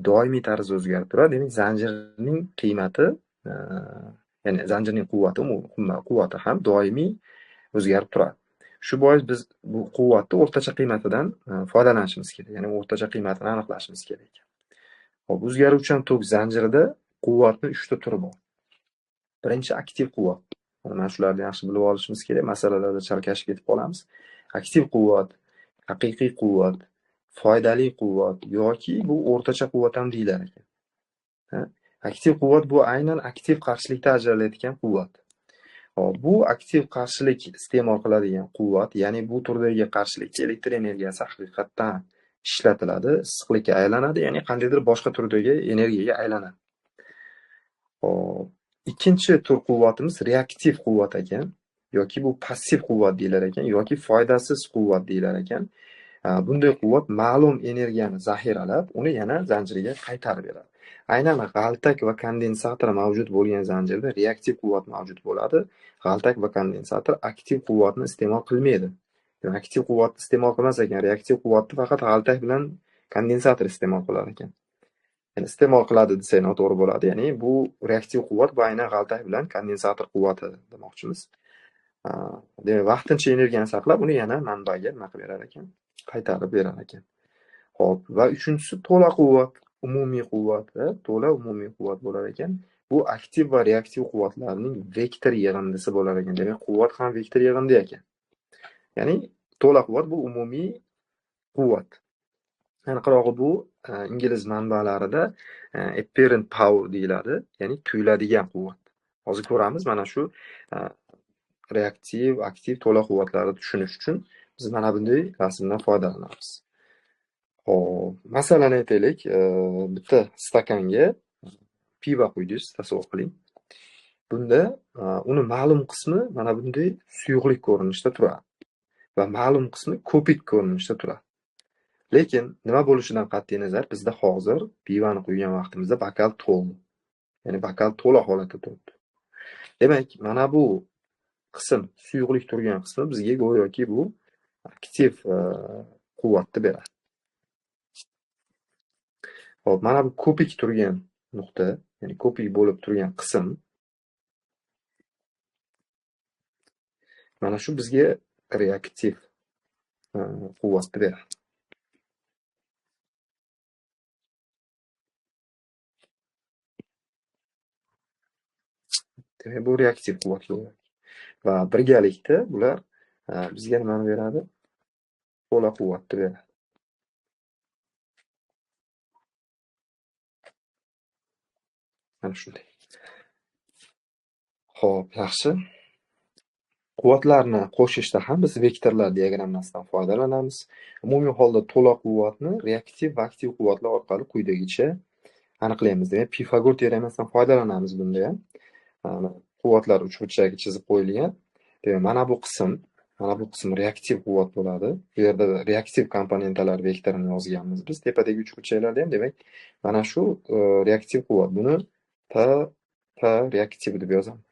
doimiy tarzda o'zgarib turadi. Demak, zanjirning qiymati, ya'ni zanjirning quvvati, quvvati ham doimiy o'zgarib turadi. Shu bois biz bu quvvatni o'rtacha qiymatidan foydalanishimiz kerak. Ya'ni o'rtacha qiymatini aniqlashimiz kerak. Hop, o'zgaruvchan tok zanjirida quvvatning 3 ta turi bor. Birinchi aktiv quvvat. Mana shularni yaxshi bilib olishimiz kerak. Masalalarda chalkashib ketib qolamiz. Aktiv quvvat, haqiqiy quvvat, foydali quvvat yoki bu o'rtacha quvvat ham deyilar ekan. Aktiv quvvat bu aynan aktiv qarshilikda ajralayotgan quvvat. Hop, bu aktiv qarshilik iste'mol qiladigan quvvat, ya'ni bu turdagi qarshilikka elektr energiyasi haqiqatdan ishlatiladi, issiqlikka aylanadi, ya'ni qandaydir boshqa turdagi energiyaga aylanadi. Hop, ikkinchi tur quvvatimiz reaktiv quvvat ekan, yoki bu passiv quvvat deyilar ekan, yoki foydasiz quvvat deyilar ekan. Bunday quvvat ma'lum energiyani zaxiralab, uni yana zanjirga qaytarib beradi. Aynan g'altak va kondensator mavjud bo'lgan zanjirda reaktiv quvvat mavjud bo'ladi. G'altak va kondensator aktiv quvvatni iste'mol qilmaydi. Demak, aktiv quvvatni iste'mol qilmas ekan, reaktiv quvvatni faqat g'altak bilan kondensator iste'mol qilar ekan. Ya'ni iste'mol qiladi desak noto'g'ri bo'ladi. Ya'ni bu reaktiv quvvat bu aynan g'altak bilan kondensator quvvati demoqchimiz. Demak, vaqtincha energiyani saqlab, uni yana manbaga nima qilib berar ekan? Qaytarib berar ekan. Xo'p, va uchinchisi to'la quvvat, umumiy quvvat, to'la umumiy quvvat bo'lar ekan. Bu aktiv va reaktiv quvvatlarning vektor yig'indisi bo'lar ekan. Demak, quvvat ham vektor yig'indi ekan. Ya'ni to'la quvvat bu umumiy quvvat. Aniqrog'i bu ingliz manbalarida apparent power deyiladi, ya'ni tuyuladigan quvvat. Hozir ko'ramiz mana shu reaktiv, aktiv, to'la quvvatlarni tushunish uchun biz mana bunday rasmdan foydalanamiz. Xo'p, masalan aytaylik, bitta stakanga pivo quydingiz, tasavvur qiling. Bunda uni ma'lum qismi mana bunday suyuqlik ko'rinishda turadi va ma'lum qismi ko'pik ko'rinishda turadi. Lekin nima bo'lishidan qat'iy nazar, bizda hozir pivani quygan vaqtimizda bokal to'ldi. Ya'ni bokal to'la holatda turibdi. Demak, mana bu qism, suyuqlik turgan qismi bizga go'yoki bu aktiv quvvatni beradi. Xo'p, mana bu ko'pik turgan nuqta, ya'ni ko'pik bo'lib turgan qism mana shu bizga reaktiv quvvatni beradi. Demak, bu reaktiv quvvat bo'ladi. Va birgalikda bular bizga nimani beradi? To'la quvvatni beradi. Mana shunday. Xo'p, yaxshi. Quvvatlarni qo'shishda ham biz vektorlar diagrammasidan foydalanamiz. Umumiy holda to'la quvvatni reaktiv va aktiv quvvatlar orqali quyidagicha aniqlaymiz. Demak, Pifagor teoremasidan foydalanamiz bunda ham. Quvvatlar uchburchagi chizib qo'yilgan. Demak, mana bu qism reaktiv quvvat bo'ladi. Bu yerda reaktiv komponentalar vektorini yozganmiz biz tepadagi uchburchaklarda ham. Demak, mana shu reaktiv quvvat. Buni P P reaktiv deb yozaman.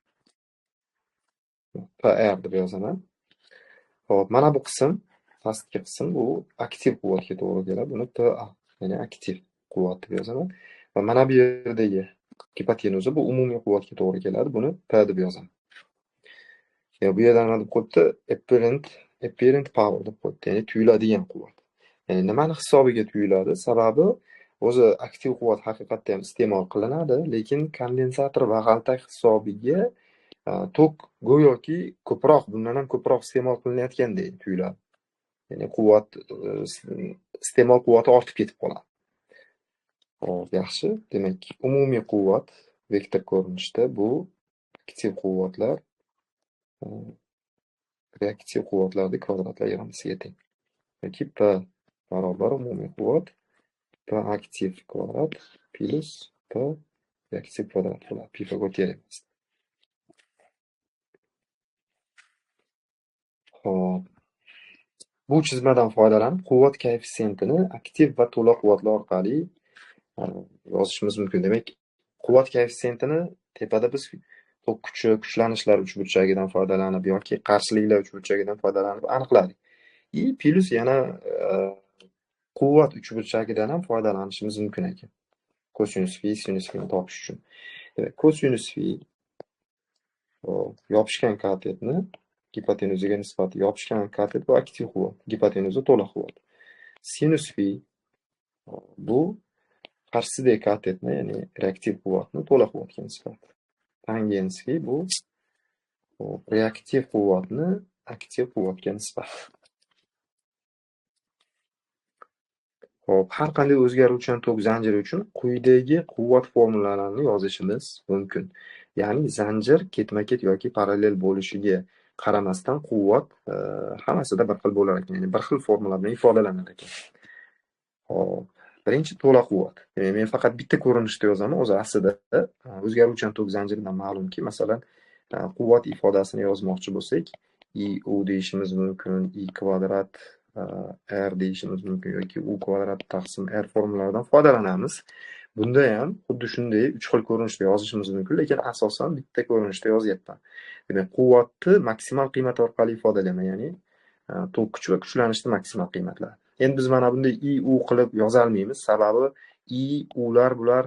PR deb yozaman. Xo'p, mana bu qism, pastki qism bu aktiv quvvatga to'g'ri keladi. Buni PA, ya'ni aktiv quvvat deb yozaman. Va mana bu yerdagi gipotenuza bu umumiy quvvatga to'g'ri keladi. Buni P deb yozaman. Ya bu yerda nima deb qo'yibdi? Apparent power deb qo'yibdi, ya'ni tuyuladigan quvvat. Ya'ni nimani hisobiga tuyuladi? Sababi o'zi aktiv quvvat haqiqatda ham iste'mol qilinadi, lekin kondensator va g'altak hisobiga tok go'yoki ko'proq, bundan ham ko'proq iste'mol qilinayotgandek tuyuladi. Ya'ni quvvat iste'mol quvvati ortib ketib qoladi. Xo'p, yaxshi. Demak, umumiy quvvat vektor ko'rinishda bu aktiv quvvatlar reaktiv quvvatlarning kvadratlar yig'indisiga teng. Yoki P barobar umumiy quvvat P aktiv kvadrat plus P reaktiv kvadrat bo'ladi. Pifagor teoremasi. Xo'p. Bu chizmadan foydalanib quvvat koeffitsiyentini aktiv va to'la quvvatlar orqali yozishimiz mumkin. Demak, quvvat koeffitsiyentini tepada biz tok kuchi, kuchlanishlar uchburchagidan foydalanib yoki qarshiliklar uchburchagidan foydalanib aniqladik. I plus yana quvvat uchburchagidan ham foydalanishimiz mumkin ekan. Kosinus fi, sinus fi topish uchun. Demak, kosinus fi yopishgan katetni gipotenuzaga nisbati yopishgan katet bu aktiv quvvat, gipotenuza to'la quvvat. Sinus fi bu qarshisidagi katetni, ya'ni reaktiv quvvatni to'la quvvatga nisbati. Tangens fi bu reaktiv quvvatni aktiv quvvatga nisbati. Xo'p, har qanday o'zgaruvchan tok zanjiri uchun quyidagi quvvat formulalarini yozishimiz mumkin. Ya'ni zanjir ketma-ket yoki parallel bo'lishiga qaramasdan quvvat hammasida bir xil bo'lar ekan, ya'ni bir xil formula bilan ifodalanar ekan. Xo'p, birinchi to'la quvvat. Demak, men faqat bitta ko'rinishda yozaman. O'zi aslida o'zgaruvchan tok zanjiridan ma'lumki, masalan, quvvat ifodasini yozmoqchi bo'lsak, I U deyishimiz mumkin, I kvadrat R deyishimiz mumkin yoki U kvadrat taqsim R formulalaridan foydalanamiz. Bunda ham xuddi shunday uch xil ko'rinishda yozishimiz mumkin, lekin asosan bitta ko'rinishda yozyapman. Demak, quvvatni maksimal qiymat orqali ifodalayman, ya'ni tok kuchi va kuchlanishni maksimal qiymatlari. Endi biz mana bunday I U qilib yoza olmaymiz, sababi I Ular bular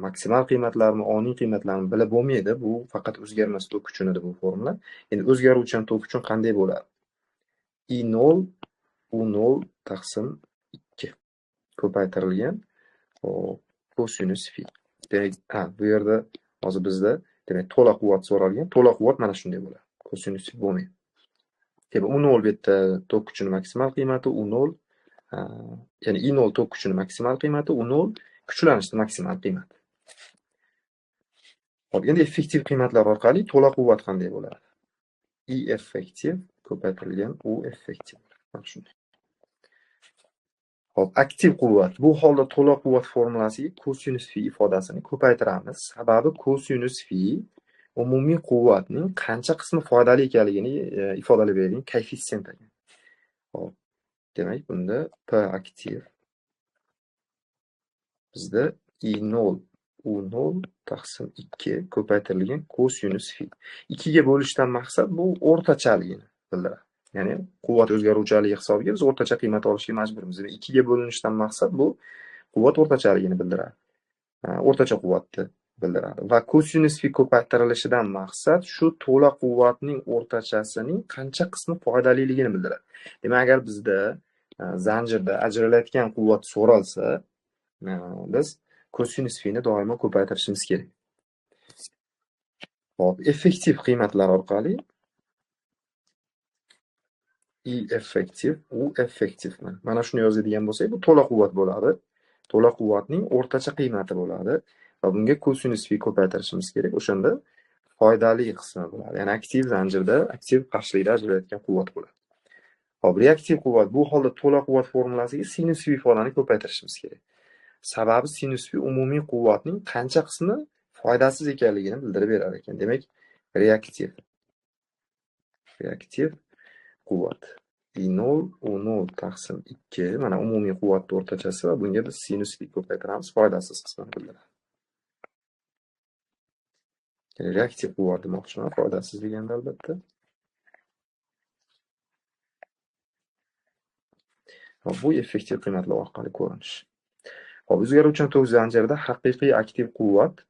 maksimal qiymatlarni, oniy qiymatlarni bilib bo'lmaydi. Bu faqat o'zgarmas tok uchun edi bu formula. Endi o'zgaruvchan tok uchun qanday bo'ladi? I 0 U 0 taqsim 2 ko'paytirilgan kosinus fi. Demak, bu yerda hozir bizda demak to'la quvvat so'ralgan. To'la quvvat mana shunday bo'ladi. Kosinus fi bo'lmaydi. Demak, U 0 bu yerda tok kuchini maksimal qiymati, U 0 ya'ni I 0 tok kuchini maksimal qiymati, U 0 kuchlanishning maksimal qiymati. Xo'p, endi effektiv qiymatlar orqali to'la quvvat qanday bo'ladi? I effektiv ko'paytirilgan U effektiv. Mana shunday. Xo'p, aktiv quvvat. Bu holda to'la quvvat formulasiga kosinus fi ifodasini ko'paytiramiz. Sababi kosinus fi umumiy quvvatning qancha qismi foydali ekanligini ifodalab beradigan koeffitsient ekan. Xo'p, demak, bunda P aktiv bizda I 0 U 0 taqsim 2 ko'paytirilgan kosinus fi. 2 ga bo'lishdan maqsad bu o'rtachaligini bildiradi. Ya'ni quvvat o'zgaruvchanligi hisobiga biz o'rtacha qiymat olishga majburmiz. Demak, 2 ga bo'linishdan maqsad bu quvvat o'rtachaligini bildiradi. O'rtacha quvvatni bildiradi. Va kosinus fi ko'paytirilishidan maqsad shu to'la quvvatning o'rtachasining qancha qismi foydaliligini bildiradi. Demak, agar bizda zanjirda ajralayotgan quvvat so'ralsa, biz kosinus fi ni doimo ko'paytirishimiz kerak. Xo'p, effektiv qiymatlar orqali I effektiv, U effektiv. Mana shuni yozadigan bo'lsak, bu to'la quvvat bo'ladi. To'la quvvatning o'rtacha qiymati bo'ladi va bunga kosinus fi ko'paytirishimiz kerak. O'shanda foydali qismi bo'ladi. Ya'ni aktiv zanjirda, aktiv qarshilikda ajralayotgan quvvat bo'ladi. Xo'p, reaktiv quvvat bu holda to'la quvvat formulasiga sinus fi ifodani ko'paytirishimiz kerak. Sababi sinus fi umumiy quvvatning qancha qismi foydasiz ekanligini bildirib berar ekan. Demak, reaktiv quvvat I0 U0 taqsim 2, mana umumiy quvvatning o'rtachasi va bunga biz sinus fi ko'paytiramiz, foydasiz qismini bildiradi. Reaktiv quvvat demoqchiman, foydasiz deganda albatta. Bu effektiv qiymatlar orqali ko'rinish. Xo'p, o'zgaruvchan tok zanjirida haqiqiy aktiv quvvat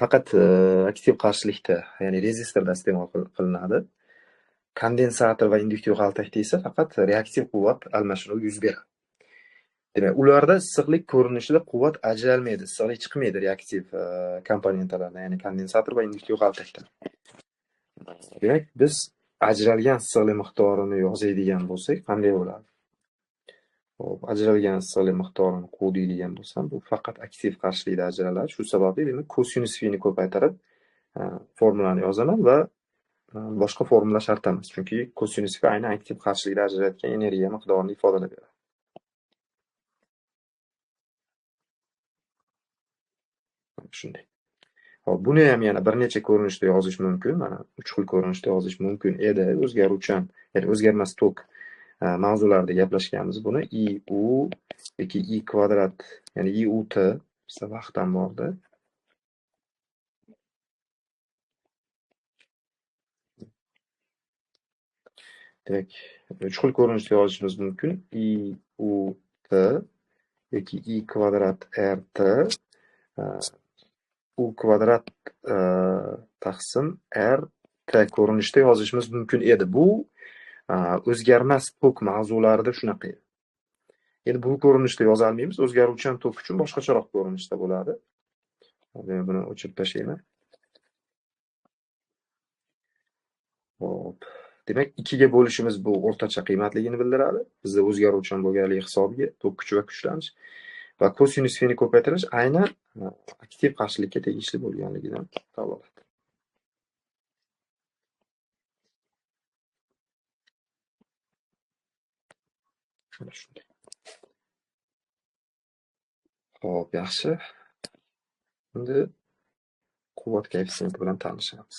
faqat aktiv qarshilikda, ya'ni rezistorda iste'mol qilinadi. Kondensator va induktiv g'altakda esa faqat reaktiv quvvat almashinuvi yuz beradi. Demak, ularda issiqlik ko'rinishida quvvat ajralmaydi, issiqlik chiqmaydi reaktiv komponentlardan, ya'ni kondensator va induktiv g'altakdan. Demak, biz ajralgan issiqlik miqdorini yozadigan bo'lsak, qanday bo'ladi? Xo'p, ajralgan issiqlik miqdorini Q deydigan bo'lsam, bu faqat aktiv qarshilikda ajraladi. Shu sababli demak kosinus fi ni ko'paytirib formulani yozaman va boshqa formula shart emas, chunki kosinus fi aynan aktiv qarshilikda ajralayotgan energiya miqdorini ifodalab beradi. Shunday. Xo'p, buni ham yana bir necha ko'rinishda yozish mumkin. Mana 3 xil ko'rinishda yozish mumkin edi. O'zgaruvchan, ya'ni o'zgarmas tok mavzularida gaplashganmiz buni. I U yoki I kvadrat, ya'ni I U T bizda vaqt ham bordi. Demak, 3 xil ko'rinishda yozishimiz mumkin. I U T yoki I kvadrat R T U kvadrat taqsim R T ko'rinishda yozishimiz mumkin edi. Bu o'zgarmas tok mavzularida shunaqa edi. Endi bu ko'rinishda yoza olmaymiz. O'zgaruvchan tok uchun boshqacharoq ko'rinishda bo'ladi. Demak, buni o'chirib tashlayman. Xo'p. Demak, 2 ga bo'lishimiz bu o'rtacha qiymatligini bildiradi. Bizda o'zgaruvchan bo'lganligi hisobiga tok kuchi va kuchlanish va kosinus fi ni ko'paytirish aynan aktiv qarshilikka tegishli bo'lganligidan dalolat. Mana shunday. Xo'p, yaxshi. Endi quvvat koeffitsiyenti bilan tanishamiz.